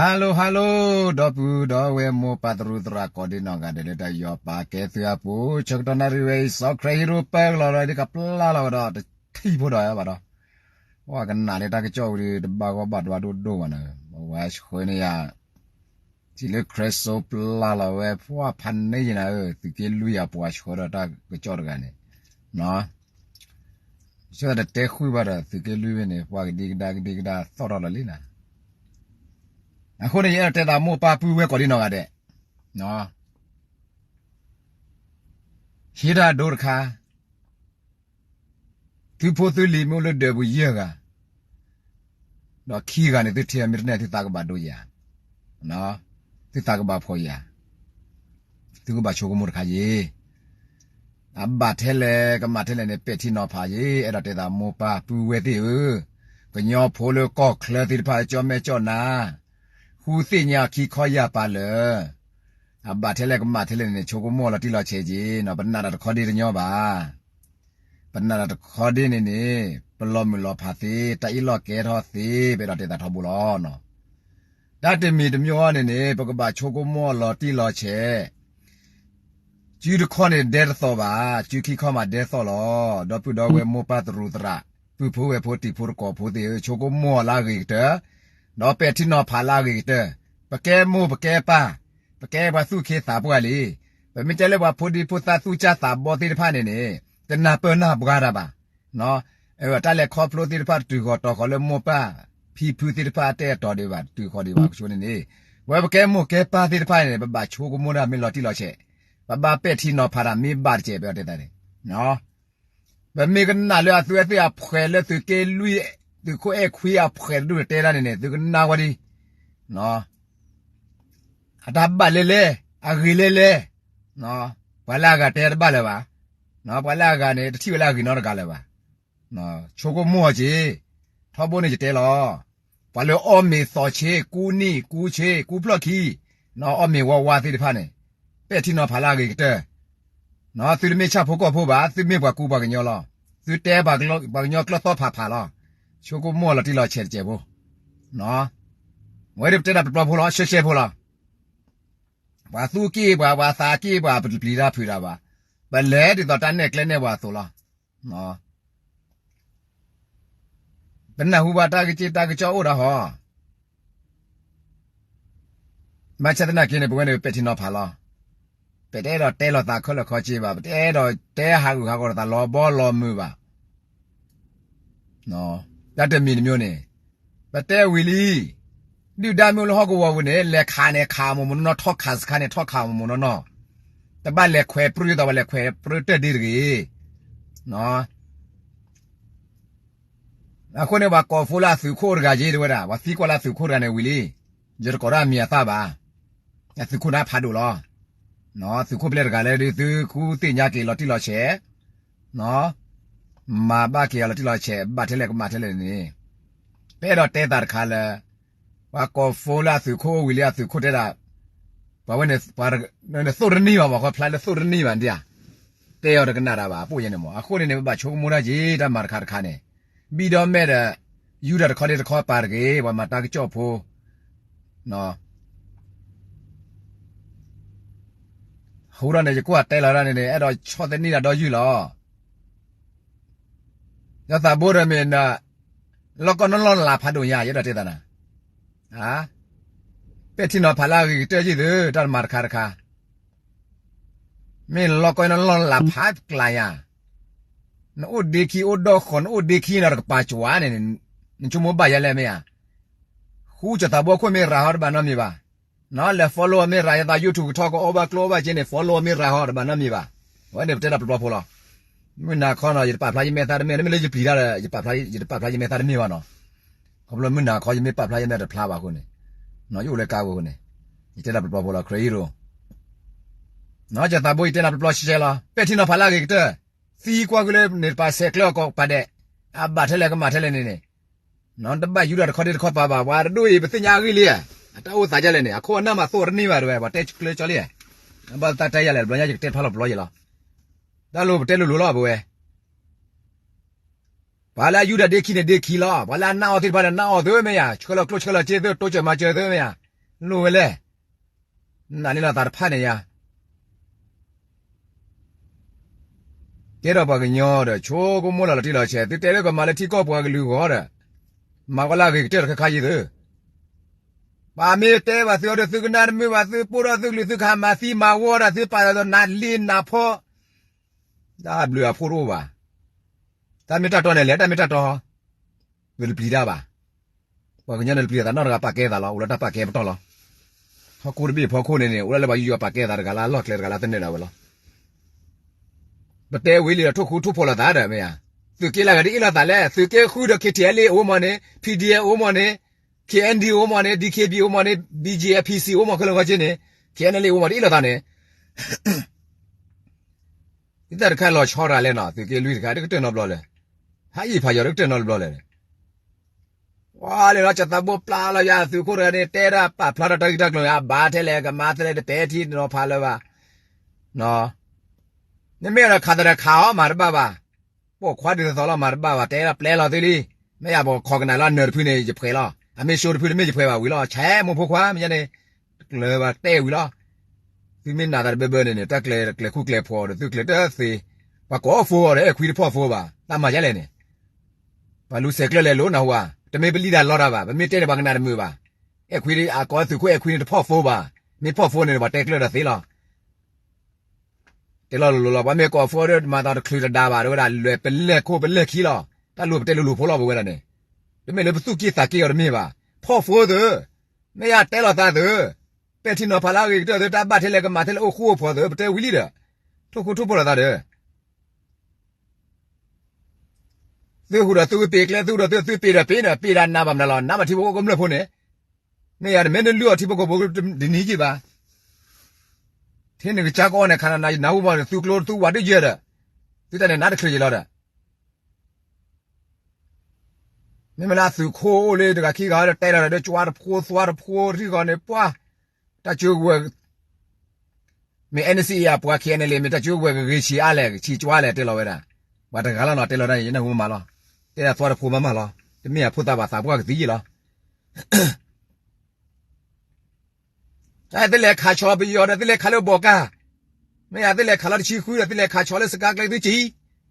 Hello hello, ဒီပုၢ်ဒီဝဲၢ်မိၢ်ပၢ်သရူးသရၣ်ကိးဒံနီၢ်ဂၤဒဲးလၢတၢ်ယူးယီၣ်ပာ်ကဲသုအပူၤ, ဆၢကတီၢ်နၣ်ရံၣ်ဝဲအံၤ စီၤခရံာ်ဟံၣ်ရိၣ်ပၢကလီၤဒီး ဒ်ကပျၢ်လီၤဝဲဒီးတထံၣ်ဖိဒီးဘၣ်ဒီး, ပှၤကနၣ်လၢတၢ်ကစီၣ်ဝံၤဒီး တဘၣ်ဂီၢ်ဘၣ်ဒွးဒိၣ်ဒိၣ်ဘၣ်နၤ, ဝဲဆှၢန့ၢ်ယၤ ထံၣ်လၢခရၢစိပျၢ်လီၤဝဲ ပှၤဖးန့ၢ်ယနၤဧၢ, သုးက့လွံၢ်အပှၤဆှၢဒီးတၢ်ကစီၣ်တဂၤန့ၣ်, ဆၢတတဲဃုာ်ဘၣ်ဒီး သုးက့လွံၢ်ဝဲန့ၣ် ပှၤကဒံကဒါကဒံကဒါသီၣ်ထီၣ်လီၤလံနၤ. အဃိန့ၣ် ယအဲၣ်ဒိးတဲသးမိၢ်ပၢ်ပုၢ်ဝဲၢ်ကိးဒံနီၢ်ဂၤဒဲး, ဟ့ၣ်တၢ်ဒိတခါ, သုဖိသုလံၤမ့ၢ်အိၣ်လၢဒၢးပူၤယဲၢ်ဂၤ, ဒီးခံဂၤန့ၣ် သုထံၣ်အမ့ၢ်တန့ၢ် သုသးကဘၣ်ဒိယၤ, သုသးကဘၣ်ဖှီၣ်ယၤ, သုကဘၣ်ဆိကမိၣ်တခါယ့ၣ်. အဘၣ်ထဲလဲၣ်ကမၣ်ထဲလဲၣ်န့ၣ် ပဲာ်ထံနီၤဖးယ့ၣ်, အဲၣ်ဒိးတဲသးမိၢ်ပၢ်ပုၢ်ဝဲၢ်သ့ၣ်ဧၢ, ကညီဖိလၢကီၢ်ချၢသ့ၣ်တဖၣ် ကၠီၣ်မဲာ်ကၠီၣ်နါ, ဃုသ့ၣ်ညါအီၤခံခီယၢ်ပၤလၢာ်, အဘၣ်ထဲလဲၣ်ကမၣ်ထဲလဲၣ်န့ၣ် ဆိကမိၣ်အီၤလီၤတံၢ်လီၤဆဲးက့ၤနီၤ, ပနာ်တၢ်တခီဒ့တညီဘၣ်. ပနာ်တၢ်တခီဒ့န့ၣ်န့ၣ် ပလီၤမုၢ်လီၤဖးသ့, တၢ်အ့ၣ်လိာ်ကဲထီၣ်သ့, ပအဲၣ်ဒိးတဲသးထီဘိလီၤ. တၢ်တမံၤတမံၤအံၤန့ၣ်န့ၣ် ပကဘၣ်ဆိကမိၣ်အီၤလီၤတံၢ်လီၤဆဲး, စုတခီန့ၣ်ဒဲတသီၣ်ဘၣ်, စုခံခီမးဒဲသီၣ်လီၤ. ဒီပုၢ်ဒီဝဲၢ်မိၢ်ပၢ်သရူးသရၣ်, ပုၢ်ဖိဝဲၢ်ဖိတံၤဖိသကိးဖိသ့ၣ်ဧၢ, ဆိကမိၣ်အီၤလၢအဂ့ၤကတၢၢ်, ဒီးပဲာ်ထံနီၤဖးလၢအဂ့ၤကတၢၢ်, ပကဲမိၢ်ပကဲပၢ်, ပကဲပှၤသူၣ်က့သးပှၢ်လံ. ပမ့ၢ်တဲလၢပှၤဖိဒံဖိသၣ်သူၣ်ကၢ်သးဘီသ့ၣ်တဖၣ်န့ၣ်န့ၣ် တနၢ်ပၢၢ်နၢ်ပှၤတၢ်ဘၣ်. တၢ်လဲၤခီဖျိသ့ၣ်တဖၣ်တတုၤဃီၤတီၤဃီၤလၢမိၢ်ပၢ်ဖံဖုသ့ၣ်တဖၣ်အတၢ်အဲၣ်တီဒံးဘၣ်, တတုၤဃီၤဒံးဘၣ်ကဆိန့ၣ်န့ၣ်, ပဝဲပကဲမိၢ်ကဲပၢ်သ့ၣ်တဖၣ်န့ၣ် ပဘၣ်ဆိကမိၣ်တၢ်မ့ၢ်လီၤတံၢ်လီၤဆဲး, ပဘၣ်ပဲာ်ထံနီၤဖးတၢ်မ့ၢ်ဘၣ်တစဲး ပတဲတၢ်န့ၣ် ပမ့ၢ်ကနၣ်လၢအသုဝဲသ့ၣ်အဖှဲးလၢသုးက့လွံၢ်, သုးခိၣ်အဲၣ်ခွံအဖှဲးတဒူၣ်န့ၣ်တဲဒၣ်န့ၣ်န့ၣ် သုကနၣ်ဝဲဒံး, အတၢ်ဘၣ်လဲၣ်လဲၣ်, အဂ့ၤလဲၣ်လဲၣ်, ပှၤလၢအဂၤတဲတဘၣ်လၢၤဘၣ်, ပှၤလၢအဂၤန့ၣ် တထံၣ်ဝဲလၢအဂ့ၤနီတဂၤလၢၤဘၣ်. ဆိကမိၣ်အီၤက့ၤ, ထီဘိန့ၣ်ယတဲလီၤ, ပှၤလၢအီၣ်မ့ၤသီဆ့, ကူနံၣ်ကူဆ့, ကူဖျီၣ်ခံ, အီၣ်မ့ၤဝါဝါသ့ၣ်တဖၣ်န့ၣ်, ပဲာ်ထံနီၤဖးလၢအဂ့ၤကတၢၢ်. သုတမ့ၢ်ဆၣ်ဖိကီၢ်ဖိဘၣ်, သုမ့ၢ်ပှၤကူပှၤကညီလီၤ. သုတဲပှၤကညီကျိာ်သီၣ်ဖးဖးလီၤ. ဆိကမိၣ်အီၤလီၤတံၢ်လီၤဆဲးတစဲးဖိ, ဝဲဒၣ်ပတဲတၢ်ပျီပျီဖိလီၤ, ရှဲရှဲဖိလီၤ. ပှၤသူၣ်က့ၢ်ပှၤ, ပှၤသးက့ၢ်ပှၤ, ပပျံၤတၢ်ဖုးတၢ်ဘၣ်, ပလဲၤဒ်သိးတၢ်နဲၣ်ကျဲနဲၣ်ပှၤအသိးလီၤ. ပနၢ်ဟူဘၣ်တၢ်ကစ့ၢ်တၢ်ကစီၣ်အိၣ်ဒီးဟီ, ဘၣ်ဆၣ်သနာ်က့န့ၣ် ပဝဲန့ၣ်ပဲာ်ထံနီၤဖးလီၤ. ပတအဲၣ်ဒိးတဲလီၤသးခဲလၢာ်ခဲဆ့ဘၣ်, ပတအဲၣ်ဒိးတဲဟးဂူာ်ဟးဂီၤဒီးသးလီၤဘီလီၤမုၢ်ဘၣ်. တၢ်တမံၤတမံၤန့ၣ်, ပတဲဝံၤလံ, ဒုၣ်ဒါမ့ၢ်အိၣ်လၢဟီၣ်ကဝီၤပူၤန့ၣ် လဲၤခးန့ၣ်ခးမိၢ်မိၢ်နီၢ်နီၢ်, ထီၣ်ခးစခါန့ၣ် ထီၣ်ခးမိၢ်မိၢ်နီၢ်နီၢ်, တဘၣ်လဲၤခွဲးပြၢသးဘၣ်, လဲၤခွဲးပြၢတၢၢ်ဒ့တဂ့ၤ. အဃိန့ၣ် ပှၤကိးဖိလၢအသုးခိၣ်တဂၤက့ၤတဝဲဒၣ်, ပှၤသံကွၢ်လၢအသုးခိၣ်တဂၤန့ၣ်ဝံၤလံ, ယတကိးဒၣ်အမံၤအသၣ်ဘၣ်. အသုးခိၣ်န့ၣ်ဖးဒိၣ်လီၤ. သုးခိၣ်ဖျဲၣ်တဂၤလၢဒုးသုဃုသ့ၣ်ညါက့ၤလီၤတံၢ်လီၤဆဲး, မၤဘၣ်က့ၤအီၤလီၤတံၢ်လီၤဆဲး, ဘၣ်ထဲလဲၣ်ကမၤထဲလဲၣ်န့ၣ်, ပအဲၣ်ဒိးတဲသးတခါလၢ ပှၤကိးဖိလၢအသုးခိၣ်အိၣ်ဝံၤလံ အသုးခိၣ်တဲဒၣ်, ပှၤဝဲန့ၣ်, သိၣ်တနံၣ်ဘၣ်မး, ခီဖျါလၢသိၣ်တနံၣ်ဘၣ်ဒၣ်, တဲအီၤတကနၣ်တၢ်ဘၣ်, အပိၣ်ယဲန့ၣ်မး. အဃိန့ၣ်န့ၣ် ပဘၣ်ဆိကမိၣ်တၢ်က့ၤ တၢ်မၤတခါတခါန့ၣ်, ဘံၣ်ဒီးမဲာ်ဒီး, ယူဒၤတခီဒ့တခီပၤတဂ့ၤ, ပှၤမၤတၢ်ကစီၣ်ဖိ ဟူဒီးန့ၣ် ယကွၢ်တဲလီၤဒၣ်န့ၣ်န့ၣ် အဲၣ်ဒိးဆီၣ်သနံၣ်တၢ်ဒီယုၢ်လီၤ. ဒီးသးဘိဒီးမ့ၢ်, လီၢ်ကီၢ်နီၢ်လီၢ်လၤဖးဒိၣ်ညါ ယအဲၣ်ဒိးတဲသးနၤ, ပဲာ်ထံနီၤဖးလၢအဂ့ၤကတၢၢ်ယုၢ်သု တၢ်တမၤတခါတခါ, မ့ၢ်လီၢ်ကီၢ်နီၢ်လီၢ်လၤဖးကျါညါ, နအိၣ်ဒ့ခံအိၣ်ဒီးဃီၤ နအိၣ်ဒ့ခံဒီးတကပၤကွၢ်န့ၣ်, နဆိကမိၣ်ဘၣ်ယဲလဲၣ်မ့ၢ်ဧါ. ဃူကၠီၤသးဘိအခိၣ်မ့ၢ်ရၤဟီတဘၣ်နီတမံၤဘၣ်. လဲၤ follow မ့ၢ်ရၤ ယသး YouTube ကထီၣ်ကအီၣ်ဘၣ်ကျိဘၣ်စ့န့ၣ် follow မ့ၢ်ရၤဟီ တဘၣ်နီတမံၤဘၣ်. အဝဲန့ၣ်ပတဲတၢ်ပျီပျီဖိလီၤ. မုၢ်နၤခီနီၤ ယတပာ်ဖျါယမဲာ်သၣ်တမ့ၢ်, တမ့ၢ်လၢယပျံၤတၢ်ဒီး ယတပာ်ဖျါယမဲာ်သၣ်တမ့ၢ်ဘၣ်နီၤ. ခီဖျိမုၢ်နၤခီ ယမ့ၢ်ပာ်ဖျါယမဲာ်တဖျါဘၣ်အဃိန့ၣ်, ယအိၣ်လၢကါဝဲအဃိန့ၣ်, ယတဲတၢ်ပျီပျီဖိလီၤ ခရံာ်အံၤရိၤ နီၢ်ကၠီၤသးဘိ ယတဲနၤပျီပျီရှဲရှဲလီၤ. ပဲာ်ထံနီၤဖးလၢအဂ့ၤကတၢၢ်, သံကွၢ်ကွံာ်လၢန့ၣ်တပၤဆဲးကျၢအကိးပာ်ဒဲး, အဘၣ်ထဲလဲၣ်ကမၣ်ထဲလဲၣ်န့ၣ်န့ၣ်, တဘၣ်ယူဒၤတခီဒ့တခီပၤဘၣ်, ပှၤတဒိၣ်အံၤ ပသ့ၣ်ညါအဂ့ၢ်လံ, အတၢ်အိၣ်သးဒ်လဲၣ်န့ၣ်, အခိၣ်အနၢ်မးသိၣ်တနံၣ်ဘၣ်တဝဲ, ပှၤတဲကျၢၤကၠီလံ, ဘၣ်သးတဲယၤလဲၣ် တဘျီညါယကတဲဖျါလီၤပျီယဲလီၤ. တၢ်လိၣ်ပတဲလိၤလိၤလီၤ ပဝဲ ပှၤလၢအယူဒၤဒ့ခံန့ၣ်ဒ့ခံလီၤ, ပှၤလၢအနာ်အီၤသ့ၣ်တဖၣ်န့ၣ် နာ်အီၤသုမ့ၢ်ဧါ, ဆှၢလီၤကျိၣ်ဆှၢလီၤစ့သု တိစၢၤမၤစၢၤသုမ့ၢ်ဧါ. လိၣ်ဝဲလဲၣ်. နာ်န့ၢ်လီၤသးတဖၣ်န့ၣ်ယါ ကဲထီၣ်ပှၤကညီဒီး ဆိကမိၣ်လီၤလီၤတံၢ်လီၤဆဲး, သုတဲလၢကမၤလၢထံကီၢ်ပှၤကလုာ်အဂီၢ်ဒီး, မၤဝဲလၢအဂ့ၤကတၢၢ်တခါခါယံၤသု, ပှၤမ့ၢ်တဲဘၣ်သုအီၤဒီး သုကနၣ်တမုာ်ဘၣ်, သုပိၢ်ထီၣ်သုကလုာ် သုကဟးမၤသံမၤဝီဒီး သုပာ်လီၤဒီးနးလ့နးဖီ, တၢ်ဘျုးအဖှိၣ်တအိၣ်ဘၣ်. တၢ်မ့ၢ်တၢ်တီန့ၣ်လဲၣ်, တၢ်မ့ၢ်တၢ်တီ, ပတပျံၤတၢ်ဘၣ်. ပှၤကညီန့ၣ်တပျံၤသးနီတဂၤ ပာ်ကဲသးလီၤ, အိၣ်လၢတၢ်ပာ်ကဲပတီၢ်လီၤ. ဟီၣ်ခိၣ်တဘ့ၣ်ဖီခိၣ်န့ၣ်န့ၣ် အိၣ်ဒၣ်လၢပှၤယူးယီၤပာ်ကဲသးတဂၤလၢအလီၢ်ကျဲတဂၤလၢအသနၢၣ်ဒၣ်ဝဲလီၤ. ပတဲဝံၤလံဒီး ထိၣ်ဃူထိၣ်ဖိးလိာ်သးဒီးမ့ၢ်ဧါ, သုးက့လၢအဂၤဒ်အ့ၣ်လိာ်သးလဲၣ်, သုးက့ဃုဒီး K T L A အိၣ်မးန့ၣ်, P D F အိၣ်မးန့ၣ်, K N D အိၣ်မးန့ၣ်, D K B အိၣ်မးန့ၣ်, B G F P C အိၣ်မးခဲလၢာ်ခဲဆ့န့ၣ်, K N L A အိၣ်မးဒ်အ့ၣ်လိာ်သးန့ၣ် ဒ်တၢ်တခါလီၤဆီတဂၤလဲၣ်နီၤ, သုးက့လွံၢ်တခါ တကတၢၢ်နီတဘျီလဲၣ်, ဟးယံာ်ဖးယီၤတကတၢၢ်နီတဘျီလဲၣ်. ဝါလဲၤလီၤ ကသးဘိပျၢ်လီၤယၤ သုးခိၣ်တဂၤန့ၣ် တဲဒၣ်ပာ်ဖျါထီၣ်တၢ်ဂ့ၢ်တၢ်ကျိၤန့ၣ် အဘၣ်ထဲလဲၣ် ကမၤထဲလဲၣ် တပဲာ်ထံနီၤဖးလၢၤဘၣ်. နမ့ၢ်ဒီးခးသရၣ်ခးအီၤမၤတဘၣ်ဘၣ်, ပိာ်ခွါဒ်သိးသိးလီၤမၤတဘၣ်ဘၣ်, တဲဒၣ်ပျဲလီၤသုလံ, မ့ၢ်ယၤပခိးကနၣ်လၢအနၢၤတဖုန့ၣ် ယပှဲၤလီၤ, အမ့ၢ်ၡိတဖုတမ့ၢ်ယပှဲၤဘၣ်ဝံၤလီၤ, ဆဲးမိၢ်ဖိခွါ မ့ၢ်ညါန့ၣ် တကျၢၤဘၣ်တဲဝံၤလီၤ. သုမ့ၢ်နာ်သးတဘၢဘၢန့ၣ်န့ၣ် တၢ်ကျဲၤကျဲၤခူကျဲၤဖိးဒီး သုကျဲၤတသ့, ပှၤကိး phone အီၤဒီး အဲၣ်ခွံတဖီၣ် phone ဘၣ်, တၢ်မၤယါလဲၣ်န့ၣ်, ပှၤလူၤဆဲးကျၢလဲၤလိာ်နၢ်ဟူဧါ, တမ့ၢ်ပလံၣ်တၢ်လီတၢ်ဘၣ်, ပမ့ၢ်တဲန့ၣ် ပှၤကနၣ်တမုာ်ဘၣ်, အဲၣ်ခွံအကိးသုးခိၣ်အဲၣ်ခွံန့ၣ်တဖီၣ် phone ဘၣ်, မ့ၢ်ဖီၣ် phone န့ၣ် ပှၤတဲကျၢၤဒီးသ့လီၤ. တဲလီၤလိၤလိၤလီၤ, ပှၤမ့ၢ်ကိး phone ဒီး မၤသးတချုးတဒါဘၣ် တဲဝဲဒၣ် လဲၤပလဲၤခိၣ်ပလဲၤခံလီၤ, တၢ်လိၣ်ပတဲလိၤလိၤဖိလီၤ ပဝဲဒၣ်န့ၣ်, တမ့ၢ်လၢပသူၣ်က့ၣ်သးက့ၣ်အီၤတမ့ၢ်ဘၣ်, ဖီၣ် phone သု, မ့ၢ်ယတဲလိာ်သးသု, ပဲာ်ထံနီၤဖးလၢအဂ့ၤကတၢၢ်သု, တၢ်ဘၣ်ထဲလဲၣ်ကမၤထဲလဲၣ် အိၣ်ဃူအိၣ်ဖိးသု, ပတဲဝံၤလံဒီး, ထိၣ်ဃူထိၣ်ဖိးလိာ်သးဒီး သုဟူးဒီးသုကပ့ၤကျဲ, သုဟူးဒီးသုသုပ့ၤဒီးပ့ၤဒီး ပ့ၤဒၣ်နးဘၣ်မနုၤလီၤ, နးဘၣ်ထံဖိကီၢ်ဖိကမျၢၢ်ဖိန့ၣ်, မ့ၢ်ယၤတမ့ၢ်နလုၢ်အီၣ်ထံဖိကီၢ်ဖိတနံၤက့ၤဘၣ်, ထဲနကစၢ်ကအိၣ်န့ၣ် ခးနၤနၤယနၢ်ဟူဘၣ်န့ၣ် သုကျိတသူဝၤဒ်ယဲဒီး, သုတၢ်န့ၣ်နးတချုးယဲလီၤဒီး မ့မ့ၢ်လၢအသုးခိၣ်အိၣ်လၢတဂၤခံဂၤဒီး တဲလီၤဒီး ကၠွါတဖိသွါတဖိထံဂီၤန့ၣ် ပှၢ်, တၢ်ကၠိဝဲၢ်, မ့ၢ် N C A အပှၤ K N L A မ့ၢ်တၢ်ကၠိဝဲၢ်ကဂ့ၤဆံးအါလဲၣ် ဆံးကၠွါလဲၣ် တဲလီၤဝဲဒၣ်, ပှၤတဂၤလီၤနီၤ တဲလီၤဒၣ်န့ၣ် ယနၢ်ဟူမးလီၤ, တဲဒၣ်သွါတဖိမးမးလီၤ, တမ့ၢ်အဖိသၣ်ဘၣ်သးပှၢ်ကသံယံလီၤ တၢ်သုလဲၤခးဆီပယီၤဒီး သုလဲၤခးလၢဘီၣ်ကၢ်, မ့ၢ်ယၤသုလဲၤခးလီၤတဆံဃုဒီး သုလဲၤခးဆီလၢစကါကျဲသုစံး,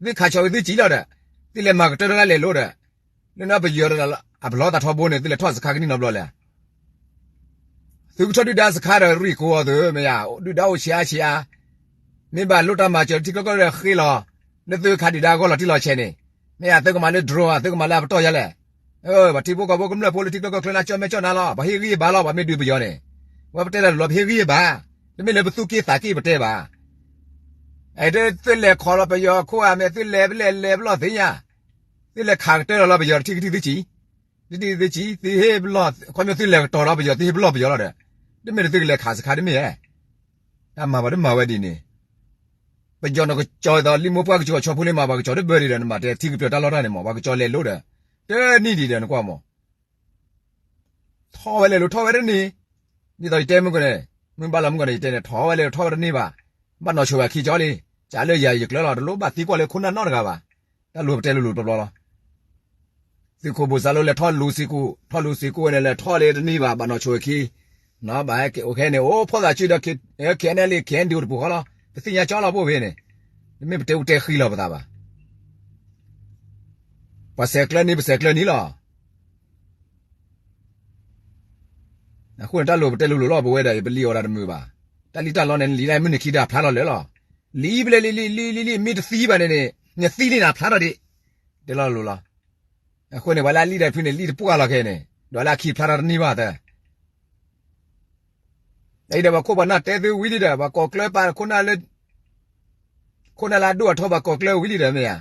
သုခးဆီဝံၤသုစံးလီၤဒီး, သုလဲၤမၤကတၢၢ်တၢ်လဲၤလိၤဒီး, လၢနီၢ်ပယီၤဒီး အပလီၢ်သးထီဘိန့ၣ် သုလဲၤထီၣ်စခါကနံၣ်နီတဘျီလဲၣ် သုကထီၣ်ဒုၣ်ဒါစခါဒီးရံၣ်ကိးအီၤသု မ့ၢ်ယၤ, ဒုၣ်ဒါအိၣ်ဆံးအါဆံးအါ, မ့ၢ်ဘၣ်လိၣ်တၢ်မၤစၢၤထံချၢကီၢ်ချၢဒီးဃ့လီၤ, လၢသုခးဒုၣ်ဒါအဂီၢ်လီၤတံၢ်လီၤဆဲးန့ၣ်, မ့ၢ်ယၤသုကမၤလၢ drone ဧါ, သုကမၤလၢအပတီၢ်ယါလဲၣ်, ပှၤထံဖိကီၢ်ဖိကမျၢၢ်ဖိလၢထံချၢကီၢ်ချၢန့ၣ် ကၠီမဲာ်ကၠီနါလီၤ, ပှၤဟ့ၣ်ဂံၢ်ဘါလီၤ, ပှၤမ့ၢ်ဒုးပယီၤန့ၣ်, ဝဲပတဲလၢလီၤပဟ့ၣ်ဂံၢ်ဘါ, တမ့ၢ်လၢပသူၣ်က့ၣ်သးက့ၣ်ပတဲဘၣ် သုလဲၤခီလီၤပယီၤခိၣ်ဧါ, မ့ၢ်သုလဲၤပလဲၤလဲၤပလီၢ်သ့ၣ်ညါ, သုလဲၤခးကတၢၢ်လီၤလီၤပယီၤတထံၣ်ကထံၣ်သုစံး, တထံၣ်သုစံး, သုဟ့ၣ်ပလီၢ်, ခီပညီသုလဲၤကတီၤလီၤပယီၤ သုဟ့ၣ်ပလီၢ်ပယီၤလီၤဒီး, တမ့ၢ်လၢသုကလဲၤခးစခါတမ့ၢ်ဧါ, တၢ်မၤဘၣ်တမၤဝဲဒ်န့ၣ်, ပယီၤနကကၠီၤသိးလံာ်မိၢ်ပှၢ်ကစၢ်ကီၤဆီဖိလံမး ပှၤကကၠီၤတဘၢဒံးဒီး နမၤတဲထံကပျၢၤတၢ်လီၢ်တၢ်န့ၣ်မး ပှၤကကၠီၤလဲၤလိၤဒီး, တနံၣ်ဒံးဒီးနကွၢ်မး ထီၣ်ဝဲလဲၤလိၤထီၣ်ဝဲတန့ၢ်, ဒ်သိးယတဲမုၢ်ကီၢ်န့ၣ်, မုၢ်ဘၣ်လီၤမုၢ်ကီၢ်န့ၣ် ယတဲန့ၣ် ထီၣ်ဝဲလဲၤလိၤထီၣ်ဝဲတန့ၢ်ဘၣ်, ဘၣ်နီၤဆိၣ်ဝဲခံကၠီလံ, ကလၢယၤယကျၢလီၤ တလိၣ်ဘၣ်သံကွၢ်လၢခိၣ်နၢ်နီတဂၤဘၣ်, တၢ်လိၤပတဲလိၤလိၤတဘျီဘျီလီၤ, သုးခိၣ်ဘိၣ်စၢ်လိလဲၤထီၣ်လူၤစ့ၢ်ကီး, ထီၣ်လူၤစ့ၢ်ကီးဝဲန့ၣ် လဲၤထီၣ်လၢတန့ၢ်ဘၣ် ဘၣ်နီၤဆိၣ်ဝဲခံ, ဘၣ်ဟဲက့ၤအိၣ်ခဲန့ၣ် အိၣ်ဖီၣ်သးစုဒီး ခဲန့ၣ်လံ ခဲန့ၣ်ဒံးအိၣ်တပူၤဃီလီၤ, ပသ့ၣ်ညါကၠီလီၤဘိၣ်ဖဲန့ၣ်, တမ့ၢ်ပတဲအူတဲဃံလီၤပသးဘၣ်, ပှၤဆဲးကျၢနံၤ ပဆဲးကျၢနံၤလီၤ. အဃိန့ၣ် တၢ်လိၤပတဲလိၤလိၤလီၤ ပဝဲဒၣ်အံၤ ပလံၣ်အီၣ်ဒၣ်တမုာ်ဘၣ်, တၢ်လံၣ်တၢ်လီန့ၣ် လံၣ်ဒၣ်မုၢ်နံၤခံဒၣ်ဖျါထီၣ်လၢာ်လီၤ, လံၣ်ပလဲၤလံၣ်လံၣ်လံၣ်လံၣ်လံၣ် မ့ၢ်တသံဘၣ်န့ၣ်န့ၣ် နသံန့ၣ်နဖျါထီၣ်ဒံး, တဲလီၤလိၤလီၤ. အဃိန့ၣ် ပှၤလၢအလံၣ်ဒၣ်ဖုန့ၣ် လံၣ်တပှၢ်လီၤခဲအံၤန့ၣ် ဒီးလၢအခံဖျါထီၣ်တန့ၢ်ဘၣ်သၢ အံၤဒီးပှၤခိၣ်ပှၤနၢ်တဲသုဝံၤလံဒီး ပှၤကိးကျၢၤပာ်ခိၣ်နၢ်လၢ ခိၣ်နၢ်လၢအဒိၣ်အထီ ပှၤကိးကျၢၤဝံၤလံဒီးမ့ၢ်ဧါ,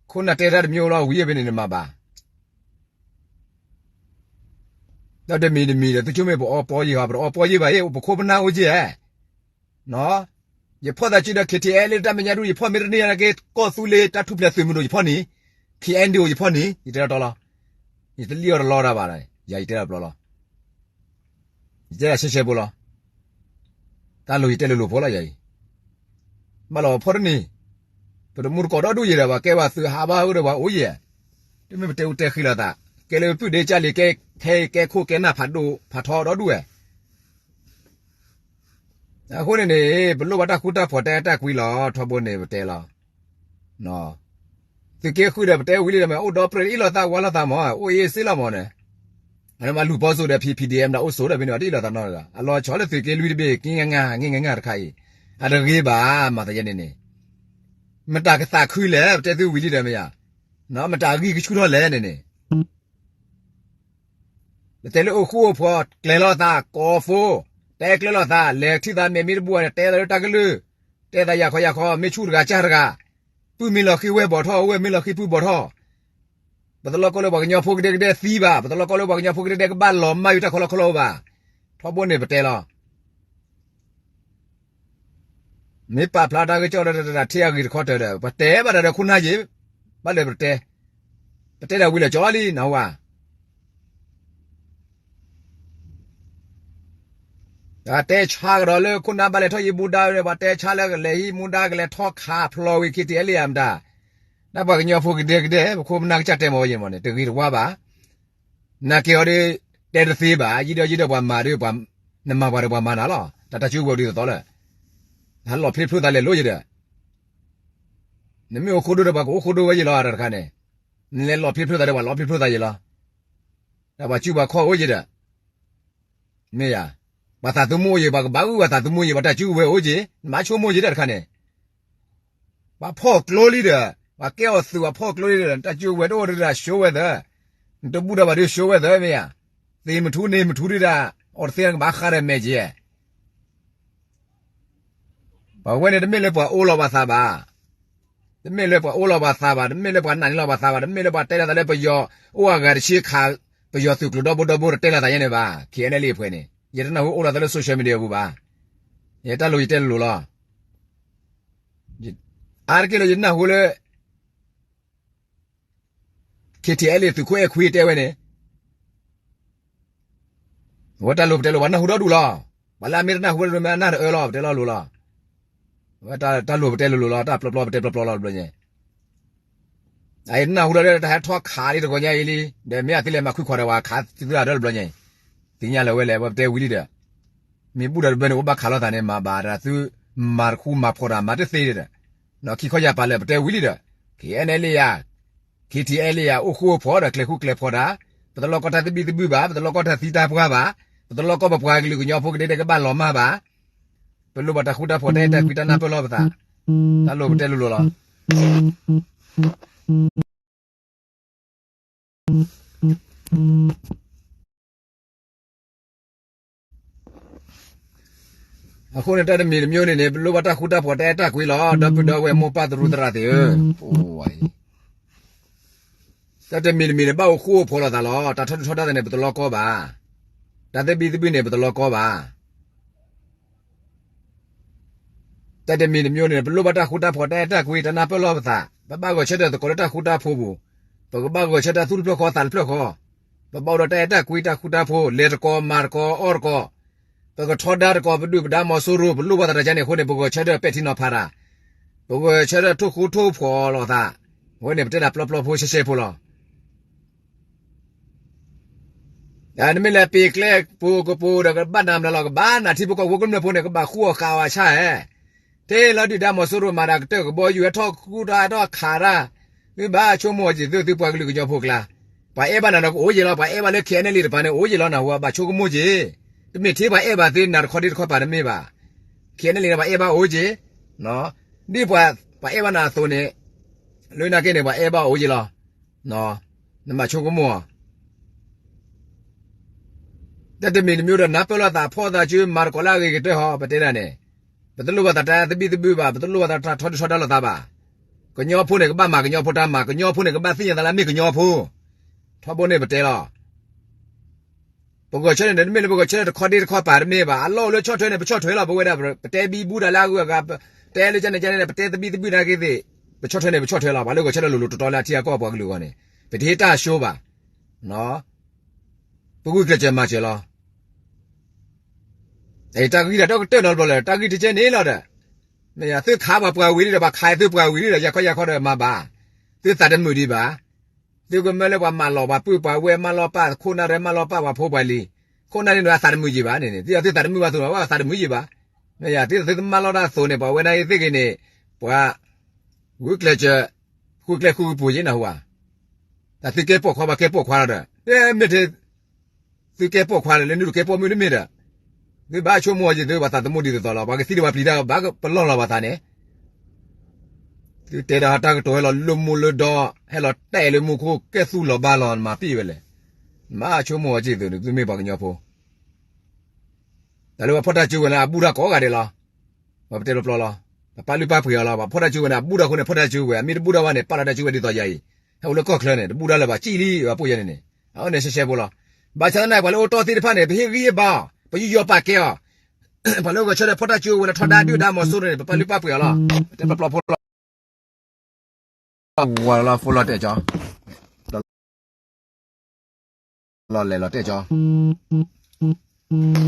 ခိၣ်နၢ်တဲတၢ်တမံၤအိၣ်လီၤဝံၤအဖဲန့ၣ်နမၤဘၣ် ဒီးတမံၤတမံၤဒီး သုဆိကမိၣ်ပအီပီယံာ်ဧါ, ပတအီပီယံာ်ဘၣ်အံၤ ပခိၣ်ပနၢ်အိၣ်က့ဧါ. ယဖီၣ်သးစုဒီး K T L A လၢတၢ်မဲာ်ညါဒူၣ် ယဖီၣ်မ့ၢ်တန့ၢ်နာ်က့ ကီၢ်သူလ့ၤတၢ်ထူၣ်ဖျဲးသုးမုၢ်ဒိၣ်ယဖီၣ်န့ၣ်, K N D O ယဖီၣ်န့ၣ် ယတဲတီတီလီၤ. ယတလံၣ်အီၣ်တလီတၢ်ဘၣ်, ယၤယတဲတၢ်တဘျီလီၤ. ယတဲဒၣ်ရှဲရှဲဖိလီၤ. တၢ်လိၤယတဲလိၤလိၤဖိလီၤယၤအံၤ. ဘၣ်လီၤဖီၣ်တန့ၢ်, ပတမူတကိးဒီဒူၣ်ယဲဒီး ပှၤကဲဘၣ်သုးဟးဘၣ်အုၣ်ဒီးပှၤအိၣ်ယဲ, တမ့ၢ်ပတဲအူတဲဃံလီၤသး, ကဲလၢပပုၢ်ဒ့ကၢ်လံၤကဲ ခဲကဲခိၣ်ကဲနၢ်ဖးဒိၣ်ဖးထီဒီဒူၣ်ဝဲ, အဃိန့ၣ်န့ၣ် ပလိၣ်ဘၣ်တၢ်ဃူတၢ်ဖိး တၢ်အဲၣ်တၢ်ကွံလီၤ. ထီဘိန့ၣ်ပတဲလီၤ. သုးက့ဃုာ်ဒီး ပတဲဝံၤလံဒီး မ့ၢ်အိၣ်ဒီပြၢၢ်အ့ၣ်လိာ်သးဝါလိာ်သးမး အိၣ်အ့ၣ်စ့လီၤမးန့ၣ်, အမၤလူၤပိာ်စိဒီး ဖံ ဖံ ဒံ အမတၤအိၣ်စိဒီး ဖဲန့ၣ် အတအ့ၣ်လိာ်သးနီတဂၤ အလီၤဆီလၢသုးက့လွံၢ်တဘ့ၣ် က့ငါငါ က့ငါငါတခါအံၤ အတဂ့ၤဘၣ် မၤသးယဲန့ၣ်န့ၣ် မတၤကသးခုလဲၣ် ပတဲသုဝံၤလံဒီးမ့ၢ်ဧါ, မတၤအဂံၢ်ကဆူၣ်ထီၣ်လဲၣ်န့ၣ်န့ၣ် ပတဲလၢအိၣ်ဃူအိၣ်ဖိး ကျဲၤလိာ်သး ကိးဖိ, တၢ်အဲၣ်ကျဲၤလိာ်သး လဲၤထံၣ်သးမဲာ်မ့ၢ်တဘူၣ်ဘၣ်န့ၣ် တဲသးလၢတၢ်ကလုၢ်, တဲသးယၤခီယၤခီ မ့ၢ်ဆူၣ်တဂၤကၢ်တဂၤ, ပုၢ်မ့ၢ်လီၤဃံၤဝဲၢ်ဘီၣ်ထီၣ် ဝဲၢ်မ့ၢ်လီၤဃံၤပုၢ်ဘီၣ်ထီၣ်, ပတလိၣ်ကီလၢပှၤကညီဖိကဒဲကဒဲသံဘၣ်, ပတလိၣ်ကီလၢပှၤကညီဖိကဒဲကဒဲကဘၣ်လီၤမၢ်ယုာ်တၢ်ခီလီၢ်ခီလီၢ်ဘၣ်. ထီဘိန့ၣ်ပတဲလီၤ မ့ၢ်ပာ်ဖျါတၢ်ဂ့ၢ်ကီလၢတၢ်ထံၣ်အဂ့ၤတခီတၢၢ်ဒီး ပတဲဘၣ်တၢ်ဒီးခိၣ်နၢ်ယ့ၤ, ဘၣ်လၢပတဲ, ပတဲဒၣ်ဝံၤလၢာ်ကၠီလံနဝၤ, တဲဆါကဒီးလၢခိၣ်နၢ်ဘၣ်လဲၤထီၣ်ဟံးမူဒါဒီး ပှၤတဲဆါလၢကလဲၤဟံးမူဒါကလဲၤထီၣ်ခးဖျိးဝံၤ ခံထံၣ်အဲလံယၤမတၤ, ဒ်ပှၤကညီဖိကဒဲကဒဲ ပခိၣ်ပနၢ်ကစၢ်တဲမၤဝဲယဲၢ်မးန့ၣ် တဂ့ၤတဝါဘၣ် နာ်က့ၤအီၤဒီး တဲတသ့ဘၣ်, ယံာ်ဒီးယံာ်ဒီးပှၤမၤဒီး နမၤပှၤဒီးပှၤမၤနၤလီၤ. တၢ်တၢ်စုကဝဲၤဒ်သိးသိးလၢ ဟးလီၤဖျ့ဖျိသးလဲၤလိယဲဒီး, နမ့ၢ်အိၣ်ခိၣ်ဒိၣ်ဒီးပှၤကအိၣ်ခိၣ်ဒိၣ်ဝဲယဲလီၤ တၢ်တခါန့ၣ်, နလဲၤလီၤဖျ့ဖျိသးဒီးပှၤလီၤဖျ့ဖျိသးယဲလီၤ. တၢ်ပှၤစုပှၤခီၣ်အိၣ်ယဲဒီး, မ့ၢ်ယၤ, ပှၤသးသမူအိၣ်ယဲ ပှၤကဘၣ်ဂုၢ်ပှၤသးသမူယဲ ပှၤတၢ်စုကဝဲၤအိၣ်ယဲ, နမၤဆိကမိၣ်ယဲတၢ်တခါန့ၣ် ပှၤဖီၣ်ကျိလံဒီး, ပှၤကဲအီၤသုးပှၤဖီၣ်ကျိလံဒီး တၢ်စုကဝဲၤတအိၣ်ဒီးတၢ် show ဝဲသၢ, နတဘူၣ်ဒီးဘၣ်ဒီး show ဝဲသၢမ့ၢ်ဧါ, သ့မထူန့ၣ်မထူဒံးဒၣ်, အီၤတသ့ကဘၣ်ဃးဒီးမဲာ်က့ၤ, ပှၤဝဲန့ၣ်တမ့ၢ်လၢပှၤအိၣ်လီၤပှၤသးဘၣ်, တမ့ၢ်လၢပှၤအိၣ်လီၤပှၤသးဘၣ်, တမ့ၢ်လၢပှၤနာ်န့ၢ်လီၤပှၤသးဘၣ်, တမ့ၢ်လၢပှၤတဲလီၤသးလၢပယီၤအိၣ်အဂၤတဆံခး, ပယီၤသုးကျိၤဒီဘိဒီဘိတတဲလီၤသးယဲန့ၣ်ဘၣ်, ခဲအံၤန့ၣ်လံအဖဲန့ၣ် ယတနၢ်ဟူအိၣ်လီၤသးလၢ social media ပူၤဘၣ် ယတၢ်လိၤယတဲလိၤလီၤ. အါတက့ၢ်လၢယနၢ်ဟူလၢ KTLA သုးခိၣ်အဲၣ်ခွံတဲဝဲန့ၣ်, အဝဲတၢ်လိၤပတဲလိၤ ပှၤနၢ်ဟူဒီဒူၣ်လီၤ. ပှၤလၢအမ့ၢ်တနၢ်ဟူဒီဒူၣ်မ့ၢ်အနၢ်တအၢလီၤ ပတဲလီၤလိၤလီၤ. အဝဲတၢ်လိၤပတဲလိၤလိၤလီၤ တၢ်ပျီပျီပတဲပျီပျီလီၤတဘျီညါ. အအံၤတနၢ်ဟူဒီးတၢ်ဟဲထီၣ်ခးလံတဂီၤညါအံၤလံ, ဒီးမ့ၢ်အသုလဲၤမၤခွံခွါဒီးပှၤခးသုသၢဂၤဒီတဘျီညါအံၤ, သ့ၣ်ညါလၢဝဲလဲၣ် ပတဲဝံၤလံဒီး, မ့ၢ်ဘူၣ်ဒီးတဘျီန့ၣ် အိၣ်ဘၣ်ခးလိာ်သးန့ၣ် မၤဘၣ်တၢ်သု မၤတခူမၤဖိးတၢ်မၤတသ့ဒီး, ဒီးခံခီယၢ်ပာ်လၢပတဲဝံၤလံဒီး, KNLA ယၤ, KTLA ယၤ အိၣ်ဃူအိၣ်ဖိးဒီးကျဲၤဃူကျဲၤဖိးတၢ်, ပတလိၣ်ကီတၢ်သဘံၣ်သဘုၣ်ဘၣ်, ပတလိၣ်ကီတၢ်သံတၢ်ပှၢ်ဘၣ်, ပတလိၣ်ကီပပှၤကလုာ်ကညီဖိကဒဲကဒဲကဘၣ်လီၤမၢ်ဘၣ်, ပလိၣ်ဘၣ်တၢ်ဃူတၢ်ဖိး တၢ်အဲၣ်တၢ်ကွံ တၢ်နၢ်ပၢၢ်လိာ်ပသး, တၢ်လိၤပတဲလိၤလိၤလီၤ. အဃိန့ၣ် တၢ်တမံၤတမံၤန့ၣ်န့ၣ် ပလိၣ်ဘၣ်တၢ်ဃူတၢ်ဖိး တၢ်အဲၣ်တၢ်ကွံလီၤ. ဒီပုၢ်ဒီဝဲၢ်မိၢ်ပၢ်သရူးသရၣ်သ့ၣ်ဧၢ, တၢ်တမံၤတမံၤန့ၣ် ဘၣ်အိၣ်ဃူအိၣ်ဖိးလိာ်သးလီၤ. တၢ်ထီဒုၣ်ထီဒါသ့ၣ်န့ၣ် ပတလိၣ်ကီဘၣ်, တၢ်သဘံၣ်သဘုၣ်န့ၣ် ပတလိၣ်ကီဘၣ်. တၢ်တမံၤတမံၤန့ၣ် ပလိၣ်ဘၣ်တၢ်ဃူတၢ်ဖိး တၢ်အဲၣ်တၢ်ကွံ တၢ်နၢ်ပၢၢ်လိာ်ပသး, ပဘၣ်ဂဲၤဆၢထၢၣ်သကိးလၢတၢ်ဃူတၢ်ဖိးပူၤ, ပကဘၣ်ဂဲၤဆၢထၢၣ်သူၣ်တဖျၢၣ်ဃီသးတဖျၢၣ်ဃီ, ပဘၣ်အိၣ်ဒီးတၢ်အဲၣ်တၢ်ကွံ တၢ်ဃူတၢ်ဖိး လဲၤတကိးမၤတကိးအီၣ်တကိး, ပကထီဒါတကိး ပဒုၣ်ပဒါမီၤစိရိၤ ပလိၣ်ဘၣ်သးတၢ်ကါန့ၣ်အဃိန့ၣ် ပဂဲၤဆၢထၢၣ်ပဲာ်ထံနီၤဖးတၢ်, ပဂဲၤဆၢထၢၣ်ထိၣ်ဃူထိၣ်ဖိးလိာ်သး, အဝဲန့ၣ် ပတဲဒၣ်ပျီပျီဖိရှဲရှဲဖိလီၤ. နမ့ၢ်လဲၤပ့ၤကျဲပူၤကပူၤဒီး ကဘၣ်နၤမနုၤလီၤ, ကဘၣ်နၤထံဖိကီၢ်ဖိကမျၢၢ်ဖိန့ၣ် ကဘၣ်ဃူအီၣ်ဃးအီၣ်အဆၣ်ဧါ. ထဲလီၤဒုၣ်ဒါမီၤစိရိၤမၤတၢ်ကတၢၢ်ကဘီယူၤ ဟဲထီၣ်ဃူတၢ်ဟဲထီၣ်ခးတၢ်, သုဘၣ်ဆိကမိၣ်က့ၤသု သုပှၤကလုာ်ကညီဖိကျါ, ပှၤအဲၣ်ဘၣ်နၤဒီးကအိၣ်ယံၤလီၤ, ပှၤအဲၣ်ဘၣ်လၢ KNLA တပၤန့ၣ် အိၣ်ယံၤလီၤ နၢ်ဟူဧါ, ဘၣ်ဆိကမိၣ်က့ၤ, တမ့ၢ်ထဲပှၤအဲၣ်ဘၣ်သုနၤတခီဒ့တခီပၤတမ့ၢ်ဘၣ်, KNLA န့ၣ် ပှၤအဲၣ်ဘၣ်အိၣ်က့ၤ, ဒ်ပှၤအဲၣ်ဘၣ်နၤအသိးန့ၣ်, လၢနာ်က့န့ၣ် ပှၤအဲၣ်ဘၣ်အိၣ်ယံၤလီၤ. နဘၣ်ဆိကမိၣ်အီၤ, တၢ်တမံၤတမံၤဒီး နၢ်ပၢၢ်လိာ်သးဖီၣ်သးစု မၤသကိးလၢအဂ့ၤကတၢၢ်ဟီ ပတဲဒၣ်န့ၣ်, ပတလိၣ်ဘၣ်သးတၢ်သဘံၣ်သဘုၣ်ဘၣ်, ပတလိၣ်ဘၣ်သးတၢ်ထီဒုၣ်ထီဒါလိာ်သးဘၣ်. ကညီဖိန့ၣ် ကဘၣ်မၤကညီဖိတၢ်မၤ, ကညီဖိန့ၣ် ကဘၣ်သ့ၣ်ညါသးလၢအမ့ၢ်ကညီဖိ, ထီဘိန့ၣ်ပတဲလီၤ. ပဂဲၤဆၢထၢၣ်န့ၣ် တမ့ၢ်လၢပဂဲၤဆၢထၢၣ်တခီဒ့တခီပၤတမ့ၢ်ဘၣ်, အလီၢ်အိၣ်လၢဆီၣ်ထွဲန့ၣ် ပဆီၣ်ထွဲလီၤ, ပဝဲဒၣ် ပတဲဘံဘူတၢ်လၢအဂုၤအဂၤ, ပတဲလၢကန့ၣ်ကန့ၣ် ပတဲသဘံၣ်သဘုၣ်နာ်က့သ့ၣ်, ပဆီၣ်ထွဲန့ၣ် ပဆီၣ်ထွဲလီၤ, ပှၤလၢဂဲၤဆၢထၢၣ်လိၤလိၤတီတီလၢအထံအကီၢ်ပှၤကလုာ်အဂီၢ်န့ၣ်, ပတဟ့ၣ်တၢ်အၡိဘၣ်, ပဂုာ်ကျဲးစၢးမၤစၢၤလီၤ. တၢ်ဂံၢ်တၢ်ဒိၣ်ကတၢၢ်နီတဘျီလၢၤ, တၢ်ဂံၢ်တကဲန့ၣ်လီၤဒီး, သုခးပှၤပှၤဝံၤလံဒီး ပှၤခးသုပှၤဝံၤလံဒီးယၤခီယၤခီဒီးမၤဘၣ်, သုသးတမုာ်ဒံးဘၣ်. သုကမၢလၢပှၤမၤလီၤပှၤပုၢ်ပှၤဝဲၢ် မၤလီၤပာ်ခိၣ်နၢ်ရဲၣ် မၤလီၤပာ်ပှၤဖိပှၤလံၤ, ခိၣ်နၢ်န့ၣ်ဒီးအသးတမုာ်ယံၤဘၣ်န့ၣ်, သုသးတမုာ်ဘၣ်သိး အသးတမုာ်ယံၤဘၣ်. မ့ၢ်ယၤ သုသုတမၢလီၤတၢ်အသိးန့ၣ် ပှၤဝဲဒၣ်အံၤသ့ၣ်ဂ့ၤန့ၣ် ပှၤ ဂုာ်ကျဲးစၢး ဃုကျဲဃုကပူၤယ့ၣ်နၢ်ဟူဧါ. တၢ်သုကဲပိာ်ခွါ ပှၤကဲပိာ်ခွါလီၤဒီး မ့ၢ်ထဲ သုကဲပိာ်ခွါလၢ လၢနုာ်တကဲပိာ်မုၣ်တမ့ၢ်ဒီး သုဘၣ်ဆိကမိၣ်အီၤက့ၤ သုဘၣ်သးသမူဒ်သိးသိးလီၤ. ပှၤကသံဒီးပှၤပျံၤတၢ် ဘၣ်ပလီၢ်လီၤပှၤသးန့ၣ် သုတဲဒီးတၢ်ကတိၤဟဲလီၤလၢမူလၢဒီ ဟဲလီၤတဲလၢမူခိၣ် ကဲသူၣ်လီၤဘါလီၤ နမၤပ့ၢ်ဝဲလဲၣ်. နဘၣ်ဆိကမိၣ်အီၤက့ၤသုန့ၣ် သုမ့ၢ်ပှၤကညီဖိ တၢ်လၢပှၤဖီၣ်တၢ်စုကဝဲၤန့ၣ် အဘူၣ်တၢ်ကိးဂၤဒဲးလီၤ. ပှၤပတဲပျီပျီလီၤ. ပပာ်လုၢ်ပာ်ပှ့ၤအီၤလီၤ. ပှၤဖီၣ်တၢ်စုကဝဲၤန့ၣ် အဘူၣ်တၢ်အဃိန့ၣ် ဖီၣ်တၢ်စုကဝဲၤ အမ့ၢ်တဘူၣ်တၢ်ဘၣ်န့ၣ် ပာ်လီၤတၢ်စုကဝဲၤဒ်သိးယၤအံၤ ဟဲအိၣ်လၢကီၢ်ချၢန့ၣ် တဘူၣ်တၢ်လၢၤဘၣ် ကံၣ်လံ ပှၤပိာ်ယဲန့ၣ်န့ၣ် အဝဲန့ၣ်ရှဲရှဲဖိလီၤ. ဘၣ်ဆၣ်သနာ်က့ ပှၤလၢအိၣ်တီၢ်သ့ၣ်တဖၣ်န့ၣ် ပဟ့ၣ်ဂံၢ်ဟ့ၣ်ဘါအီၤ ပယူးယီၣ်ပာ်ကဲအီၤ ပှၤလၢဂဲၤဆၢထၢၣ်ဖီၣ်တၢ်စုကဝဲၤလၢထီဒါဒုၣ်ဒါမီၤစိရိၤန့ၣ် ပပာ်လုၢ်ပာ်ပှ့ၤအီၤလီၤ. ပတဲပျီပျီဖိလီၤ. ဝါလီၤဖိလီၤတဲာ်ကၠီ လီၤလဲၤလီၤတဲာ်ကၠီ